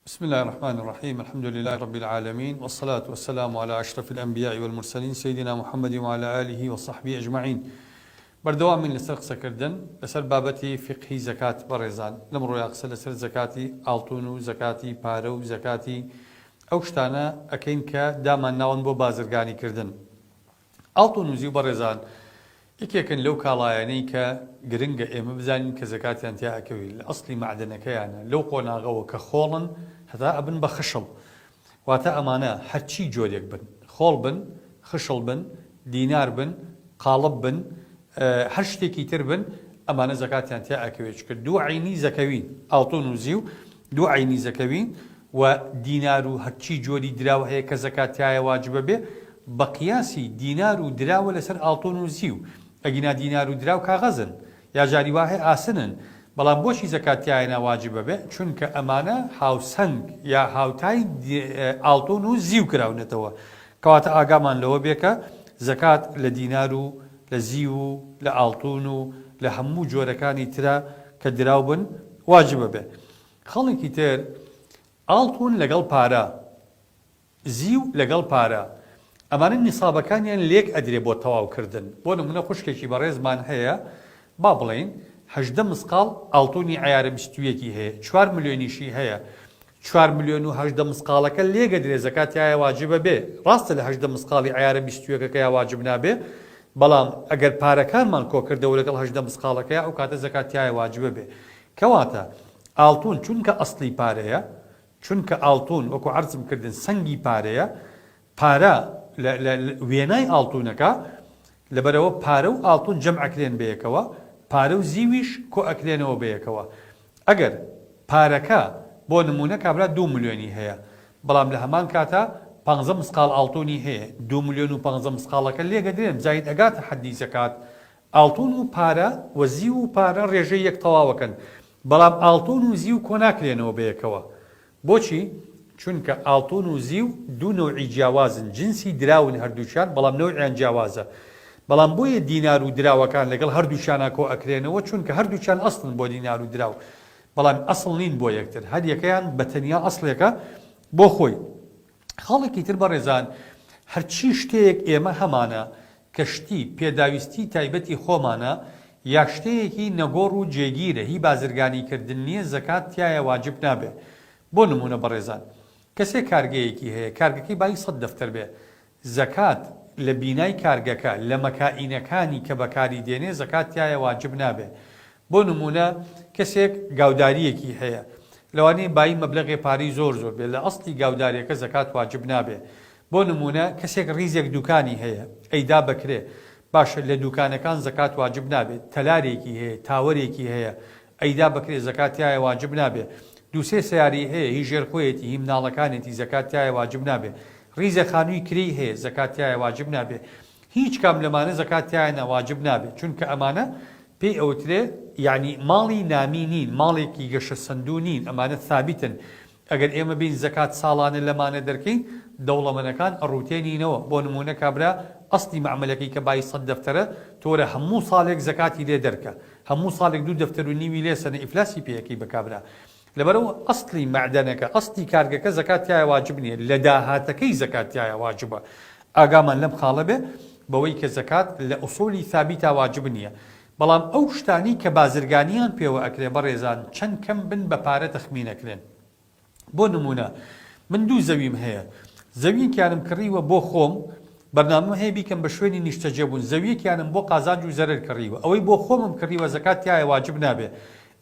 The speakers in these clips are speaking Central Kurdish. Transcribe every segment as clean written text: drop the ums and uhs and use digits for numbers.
بسم اللە الرحمن الرحیم الحمد للە رب العالمین والصلاة والسلام علی اشرف الانبیاء والمرسلین سیدنا محمد وعلی آله وصحبه اجمعین بەردەوامین لەسەر قسەکردن لەسەر بابەتی فیقهی زەکات بەڕێزان لەمڕۆیا قسە لەسەر زەکاتی ئاڵتون و زەکاتی پارە و زەکاتی ئەو شتانە ئەکەین کە دامان ناون بۆ بازرگانی کردن ئاڵتون و زیو بەڕێزان یەکێکن لەو کاڵایانەی کە گرنگە ئێمە بزانین کە زەکاتیان تیا ئەکەوێ لە ئەسڵی مەعدەنەکەیانە لەو قۆناغەوە کە خۆڵن هەتا ئەبن بە خشڵ واتە ئەمانە هەرچی جۆرێک بن خۆڵ بن خشڵ بن دینار بن قاڵب بن هەر شتێکی تر بن ئەمانە زەکاتیان تیا ئەکەوێ چونکە دوو عەینی زەکەوین ئاڵتون و زیو دوو عەینی زەکەوین و دینار و هەرچی جۆری دراو هەیە کە زەکات تیایا واجبە بێ بە قیاسی دینار و دراوە لەسەر ئاڵتون و زیو ئەگینا دینار و دراو کاغەزن یا جاری وا هەیە ئاسنن بەڵام بۆچی زەکات تیایانا واجبە بێ چونکە ئەمانە هاوسەنگ یا هاوتای ئاڵتون و زیو کراونەتەوە کەواتە ئاگامان لەوە بێ کە زەکات لە دینار و لە زیو و لە ئاڵتون و لە هەموو جۆرەکانی ترا کە دراو بن واجبە بێ. خاڵێکی تر، ئاڵتون لەگەڵ پارە، زیو لەگەڵ پارە، ئەمانە نیسابەکانیان لێک ئەدرێ بۆ تەواو کردن، بۆ نمونە خوشکێکی بەڕێزمان هەیە با بڵێین 18 مسقاڵ ئاڵتونی عەیارە 21 ی هەیە، چوار ملیۆنیشی هەیە، چوار ملیۆن و 18 مسقاڵەکە لێک ئەدرێ زەکات تیایا واجبە بێ، ڕاستە لە 18 مسقاڵی عەیارە 21ەکەیا واجب نابێ، بەڵام ئەگەر پارەکانمان کۆکردەوە لەگەڵ 18 مسقاڵەکەیا ئەو کاتە زەکات تیایا واجبە بێ. کەواتە ئاڵتون چونکە ئەسڵی پارەیە، چونکە ئاڵتون وەکو عەرزم کردن سەنگی پارەیە، پارە لە لە وێنای ئاڵتونەکە، لەبەرئەوە پارە و ئاڵتون جەمع ئەکرێن بەیەکەوە، پارە و زیویش کۆئەکرێنەوە بەیەکەوە. ئەگەر پارەکە بۆ نمونە کابرا دوو ملیۆنی هەیە، بەڵام لە هەمان کاتا پانزە مسقاڵ ئاڵتونی هەیە، دوو ملیۆن و پانزە مسقاڵەکە لێکئەدرێن بزانین ئەگاتە حەدی زەکات، ئاڵتون و پارە و زیو و پارە ڕێژەی یەک تەواوەکەن بەڵام ئاڵتون و زیو کۆناکرێنەوە بەیەکەوە بۆچی؟ چونکە ئاڵتون و زیو دوو نەوعی جیاوازن جنسی دراون هەردووکیان بەڵام نەوعیان جیاوازە بەڵام بۆیە دینار و دراوەکان لەگەڵ هەردووکیانا کۆئەکرێنەوە چونکە هەردووکیان ئەسڵن بۆ دینار و دراو بەڵام ئەسڵ نین بۆ یەکتر هەریەکەیان بەتەنیا ئەسڵێکە بۆ خۆی. خاڵێکی تر بەڕێزان هەرچی شتێک ئێمە هەمانە کە شتی پێداویستی تایبەتی خۆمانە یا شتەیەکی نەگۆڕ و جێگیرە هی بازرگانی کردن نیە زەکات تیایا واجب نابێ بۆ نمونە بەڕێزان کەسێ کارگەیەکی هەیە کارگەکەی بایی سەت دەفتەر بێ زەکات لە بینای کارگەکە لە مەکائینەکانی کە بەکاری دێنێ زەکات تیایا واجب نابێ بۆ نموونە کەسێک گاودارییەکی هەیە لەوانەیە بایی مەبلەغێ پارەی زۆر زۆر بێ لە ئەسڵی گاوداریەکە زەکات واجب نابێ بۆ نموونە کەسێک ڕیزێک دوکانی هەیە ئەیدا بە کرێ باشە لە دوکانەکان زەکات واجب نابێ تەلارێکی هەیە تاوەرێکی هەیە ئەیدا بە کرێ زەکات تیایە واجب نابێ دوو سێ سەیارەی هەیە هی ژێر خۆیەتی هی مناڵەکانێتی زەکات تیایە واجب نابێ ڕیزێ خانووی کرێی هەیە زەکات تیایە واجب نابێ هیچ کام لەمانە زەکات تیایانە واجب نابێت چونکە ئەمانە پێی ئەوترێ یەعنی ماڵی نامی نین ماڵێکی گەشە سەندوو نین ئەمانە ثابتن ئەگەر ئێمە بێین زەکات ساڵانە لەمانە دەرکەین دەوڵەمەنەکان ئەڕوتێنینەوە بۆ نمونە کابرا ئەسڵی مەعمەلەکەی کە بای سەت دەفتەرە تۆرە هەموو ساڵێک زەکاتی لێ دەرکە هەموو ساڵێک دوو دەفتەر و نیوی لێ سەنە ئیفلاسی پێ ئەکەی بە کابرا لەبەرئەوە ئەسڵی مەعدەنەکە، ئەسڵی کارگەکە زەکات تیایا واجب نیە، لە داهاتەکەی زەکات تیایا واجبە. ئاگامان لەم خاڵە بێ بەوەی کە زەکات لە ئوسولی ثابیتا واجب نیە. بەڵام ئەو شتانەی کە بازرگانیان پێوە ئەکرێ بەڕێزان چەند کەم بن بە پارە تەخمین ئەکرێن. بۆ نمونە من دوو زەویم هەیە زەویەکیانم کڕیوە بۆ خۆم بەرنامەم هەیە بیکەم بە شوێنی نیشتەجێبوون زەویەکیانم بۆ قازانج و زەرەر کڕیوە ئەوەی بۆ خۆمم کڕیوە زەکات تیایە واجب نابێ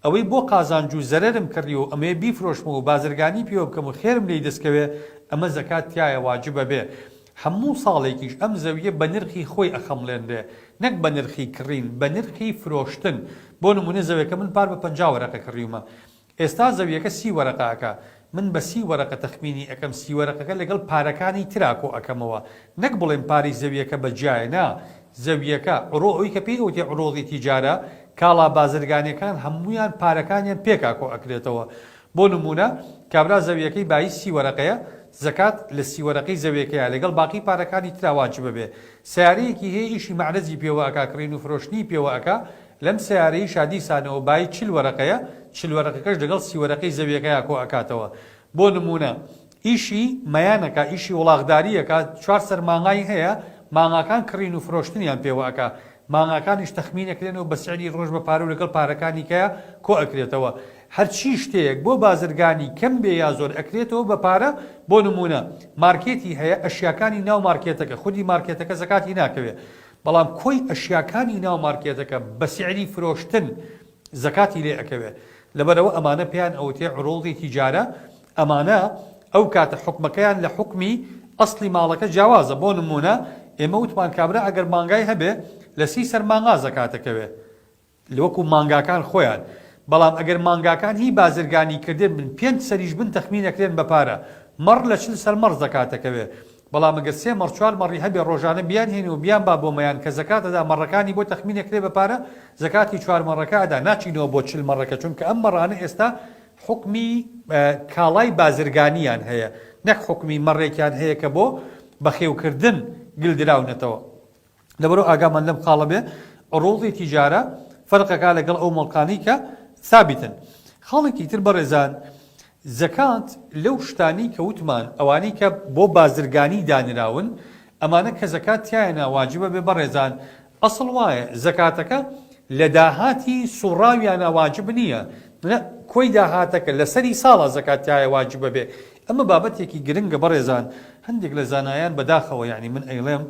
ئەوەی بۆ قازانج و زەرەرم کڕیوە و ئەمەوێ بیفرۆشمەوە و بازرگانی پێوە بکەم و خێرم لێی دەست کەوێ ئەمە زەکات تیایە واجبە بێ هەموو ساڵێکیش ئەم زەویە بە نرخی خۆی ئەخەمڵێنرێ نەک بە نرخی کڕین بە نرخی فرۆشتن بۆ نمونە زەوێکە من پار بە 50 وەرەقە کڕیومە ئێستا زەویەکە سی وەرەقە ئەکا من بە سی وەرەقە تەخمینی ئەکەم سی وەرەقەکە لەگەڵ پارەکانی ترا کۆ ئەکەمەوە نەک بڵێم پارەی زەویەکە بە جیایە نا زەویەکە عڕۆ ئەوی کە پێی ئەوتێ عڕۆضی تیجارە کاڵا بازرگانیەکان هەموویان پارەکانیان پێکا کۆ ئەکرێتەوە بۆ نمونە کابرا زەویەکەی بایی سی وەرەقەیە زەکات لە سی وەرەقەی زەویەکەیا لەگەڵ باقی پارەکانی ترا واجبە بێ سەیارەیەکی هەیە ئیشی مەعرەزی پێوە ئەکا کڕین و فرۆشتنی پێوە ئەکا لەم سەیارەیشا دیسانەوە بایی 40 وەرەقەیە، 40 وەرەقەکەش لەگەڵ سی وەرەقەی زەویەکەیا کۆ ئەکاتەوە. بۆ نموونە ئیشی مەیان ئەکا، ئیشی وڵاخداری ئەکا، چوار سەر مانگای هەیە، مانگاکان کڕین و فرۆشتنیان پێوە ئەکا، مانگاکانیش تەخمین ئەکرێنەوە بە سعری ڕۆژ بە پارە و لەگەڵ پارەکانی کەیا کۆ ئەکرێتەوە. هەرچی شتێک بۆ بازرگانی کەم بێ یا زۆر ئەکرێتەوە بە پارە، بۆ نموونە مارکێتی هەیە ئەشیاکانی ناو مارکێتەکە خودی مارکێتەکە زەکاتی ناکەوێ بەڵام کۆی ئەشیاکانی ناو مارکێتەکە بە سعری فرۆشتن زەکاتی لێ ئەکەوێ لەبەرئەوە ئەمانە پێیان ئەوترێ عروضی تیجارە ئەمانە ئەو کاتە حوکمەکەیان لە حوکمی ئەسڵی ماڵەکە جیاوازە بۆ نموونە ئێمە وتمان کابرا ئەگەر مانگای هەبێ لە سی سەر مانگا زەکات ئەکەوێ وەکو مانگاکان خۆیان بەڵام ئەگەر مانگاکان هی بازرگانی کردن بن پێنج سەریش بن تەخمین ئەکرێن بە پارە مەڕ لە 40 سەر مەڕ زەکات ئەکەوێ بەڵام ئەگەر سێ مەڕ چوار مەڕی هەبێ ڕۆژانە بیانهێنێ و بیانبا بۆ مەیان کە زەکات ئەدا مەڕەکانی بۆ تەخمین ئەکرێ بە پارە زەکاتی چوار مەڕەکە ئەدا ناچینەوە بۆ 40 مەڕەکە چونکە ئەم مەڕانە ئێستا حوکمی کاڵای بازرگانیان هەیە نەک حوکمی مەڕێکیان هەیە کە بۆ بەخێوکردن گلدراونەتەوە. لەبەرئەوە ئاگامان لەم خاڵە بێ عروضی تیجارە فەرقەکا لەگەڵ ئەو مڵکانەی کە ثابتن. خاڵێکی تر بەڕێزان زەکات لەو شتانەی کە وتمان ئەوانەی کە بۆ بازرگانی دانراون ئەمانە کە زەکات تیایانا واجبە بێ بەڕێزان ئەسڵ وایە زەکاتەکە لە داهاتی سوڕاویانا واجب نییە نە کۆی داهاتەکە لە سەری ساڵا زەکات تیایە واجبە بێ ئەمە بابەتێکی گرنگە بەڕێزان هەندێک لە زانایان بەداخەوە یانی من ئەیڵێم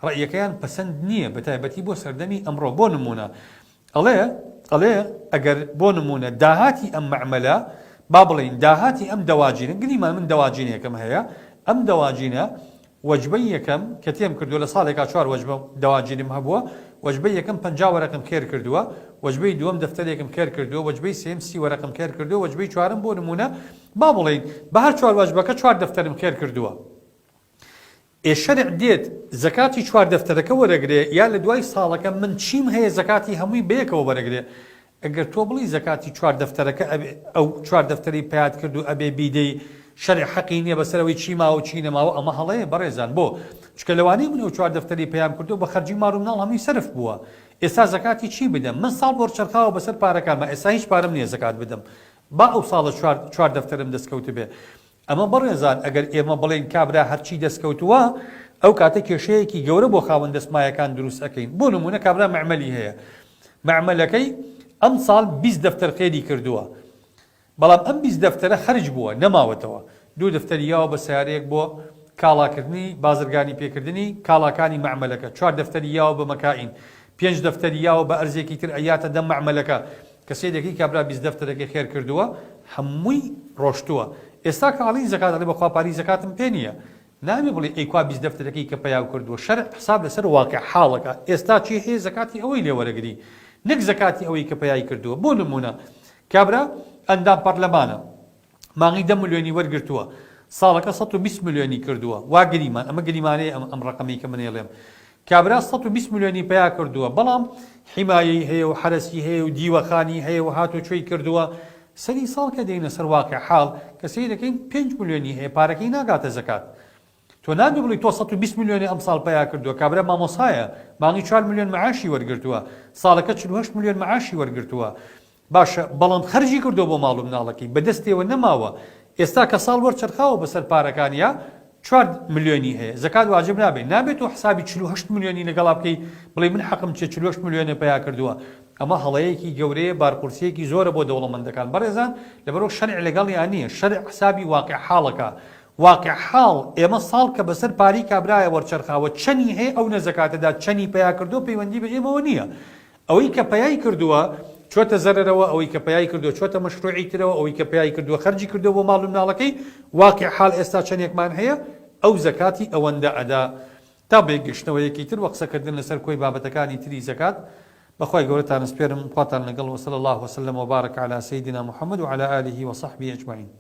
ڕەئیەکەیان پەسەند نییە بەتایبەتی بۆ سەردەمی ئەمڕۆ بۆ نموونە ئەڵێ ئەڵێ ئەگەر بۆ نموونە داهاتی ئەم مەعمەلە با بڵێین داهاتی ئەم دەواجینە گریمان من دەواجینێکم هەیە ئەم دەواجینە وەجبەی یەکەم کە تێم کردووە لە ساڵێکا چوار وەجبە دەواجینم هەبووە وەجبەی یەکەم 50 وەرەقم خێر کردووە وەجبەی دووەم دەفتەرێکم خێر کردووە وەجبەی سێم 30 وەرەقم خێر کردووە وەجبەی چوارم بۆ نموونە با بڵێین بە هەر چوار وەجبەکە چوار دەفتەرم خێر کردووە ئێ شەرع دێت زەکاتی چوار دەفتەرەکە وەرەگرێ یا لە دوای ساڵەکە من چیم هەیە زەکاتی هەمووی بەیەکەوە وەرەگرێ ئەگەر تۆ بڵێی زەکاتی چوار دەفتەرەکە ئەبێ ئەو چوار دەفتەری پەیات کرد و ئەبێ بیدەی شەرع حەقی نیە بەسەر ئەوەی چی ماوە و چی نەماوە ئەمە هەڵەیە بەڕێزان بۆ چونکە لەوانەیە من ئەو چوار دەفتەری پەیام کردو بە خەرجی ماڵ و مناڵ هەمووی سەرف بووە ئێستا زەکاتی چی بدەم من ساڵ وەرچەرخاوە بەسەر پارەکانما ئێستا هیچ پارەم نیە زەکات بدەم با ئەو ساڵە چوار چوار دەفتەرم دەستکەوتبێ ئەمە بەڕێزان ئەگەر ئێمە بڵێین کابرا هەرچی دەستکەوتووە ئەو کاتە کێشەیەکی گەورە بۆ خاوەن دەستمایەکان دروست ئەکەین بۆ نمونە کابرا مەعمەلی هەیە مەعمەلەکەی ئەمساڵ 20 دەفتەر خێری کردووە بەڵام ئەم 20 دەفتەرە خەرج بووە نەماوەتەوە دوو دەفتەری یاوە بە سیارەیەک بۆ کاڵاکردنی بازرگانی پێکردنی کاڵاکانی مەعمەلەکە چوار دەفتەری یاوە بە مەکائین پێنج دەفتەری یاوە بە ئەرزێکی تر ئەیاتە دەم مەعمەلەکە کە سەیرەکەی کابرا 20 دەفتەرەکەی خێر کردووە هەمووی ڕۆشتووە ئێستا کە ئەڵێی زەکات ئەڵێ بەخوا پارەی زەکاتم پێ نییە نابێ بڵێی ئەی کوا 20 دەفتەرەکەی کە پەیاو کردووە شەرع حساب لەسەر واقع حاڵەکە ئێستا چی هەیە زەکاتی ئەوەی لێ وەرەگری نەک زەکاتی ئەوەی کە پەیای کردووە بۆ نمونە کابرا ئەندام پەرلەمانە مانگی دە ملیۆنی وەرگرتووە ساڵەکە 120 ملیۆنی کردووە وا گریمان ئەمە گریمانەیە ئەم ئەم ڕقەمی کە من ئەیڵێم کابرا 120 ملیۆنی پیا کردووە بەڵام حیمایەی هەیە و حەرەسی هەیە و دیوەخانی هەیە و هاتوچۆی کردووە سەری ساڵ کە دێینە سەر واقع حاڵ کە سەیرەکەین 5 ملیۆنی هەیە پارەکەی ناگاتە زەکات تۆ نابێ بڵێی تۆ 120 ملیۆنی ئەمساڵ پەیا کردووە کابرا مامۆسایە مانگی 4 ملیۆن معاشی وەرگرتووە ساڵەکە 48 ملیۆن معاشی وەرگرتووە باشە بەڵام خەرجی کردووە بۆ ماڵ و مناڵەکەی بەدەستیەوە نەماوە ئێستا کە ساڵ وەرچەرخاوە بەسەر پارەکانیا چوار ملیۆنی هەیە زەکات واجب نابێ نابێت تۆ حسابی 48 ملیۆنی لەگەڵا بکەی بڵێ من حەقم چیە 48 ملیۆنە پەیا کردووە ئەمە هەڵەیەکی گەورەیە بارقورسیەکی زۆرە بۆ دەوڵەمەندەکان بەڕێزان لەبەرئەوە شەرع لەگەڵیا نییە شەرع حسابی واقع حاڵەکە واقع حاڵ ئێمە ساڵ کە بەسەر پارەی کابرایە وەرچەرخاوە چەنی هەیە ئەو نە زەکاتەدا چەنی پەیا کردووە پەیوەندی بە ئێمەوە نییە ئەوەی کە پەیای کردووە چۆتە زەرەرەوە، ئەوەی کە پەیای کردووە چۆتە مەشروعی ترەوە، ئەوەی کە پەیای کردووە خەرجی کردووە بۆ ماڵ و مناڵەکەی، واقیع حاڵ ئێستا چەنێکمان هەیە ئەو زەکاتی ئەوەندە ئەدا. تا بە یەکگەشتنەوەیەکی تر وە قسەکردن لەسەر کۆی بابەتەکانی تری زەکات بە خوای گەورەتان ئەسپێرم خواتان لەگەڵ وصلی اللە وسلم وبارک علی سیدنا محمد وعلی آله وصحبه اجمعین.